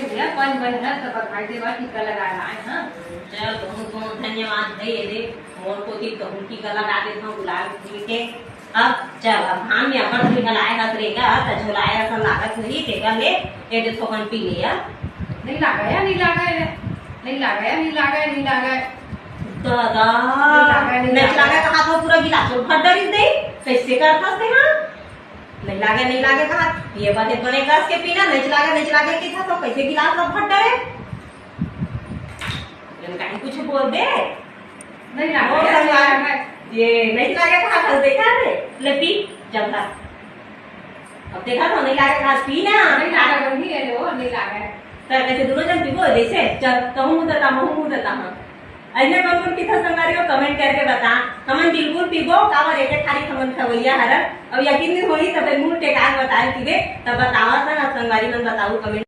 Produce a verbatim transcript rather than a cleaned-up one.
भैया, बन, बन है, सब बधाई देवा, टीका लगा रहा है, हाँ। चल, बहुत, बहुत धन्यवाद भाई, ये दे, मोर कोती कहूँ टीका लगा देत हूँ गुलाल फूल के। अब चल, अब धान में अपन भी हलाए हस रेंगा, त झोलाए असन लागत नहीं, तेकर ले, ये दे थोकन पी ले, अब। नहीं लागा या, नहीं लागा है, नहीं लागा या, नहीं लागा है, नहीं लागा है। दादा, नहीं लागा, नहीं नहीं लागा। लागा कहा तो पूरा गिलास में भर डरिस दे, कैसे करथस ते, हाँ? नहीं लागे, नहीं लागे कहा, ये बात है, बने कस के पीना, नहीं लागे, नहीं लागे किथा तो कैसे गिलास में भर डरे? इनका ही कुछ बोल दे। नहीं लागे, और नहीं लागे। ये नहीं लागे कहा, कल देखा रे, ले पी, चल खा। अब देखा तो नहीं लागे कहा, पी ना। नहीं लागे, वही है वो, नहीं लागे। तो कैसे दोनों जन पीबो, जैसे, चल, कहूँ मुँह देता, महूँ मुँह देता, हाँ। अइसने कौन कौन पीथस संगवारी हो, comment करके बता। हमन बिल्कुल पीबो, काबर एक एक थारी हमन खवैया हरन। अब यकीन नहीं होही, त फेर मुंह टेकाए बताए पीबे, त बतावा सन, अब संगवारी मन बताऊ comment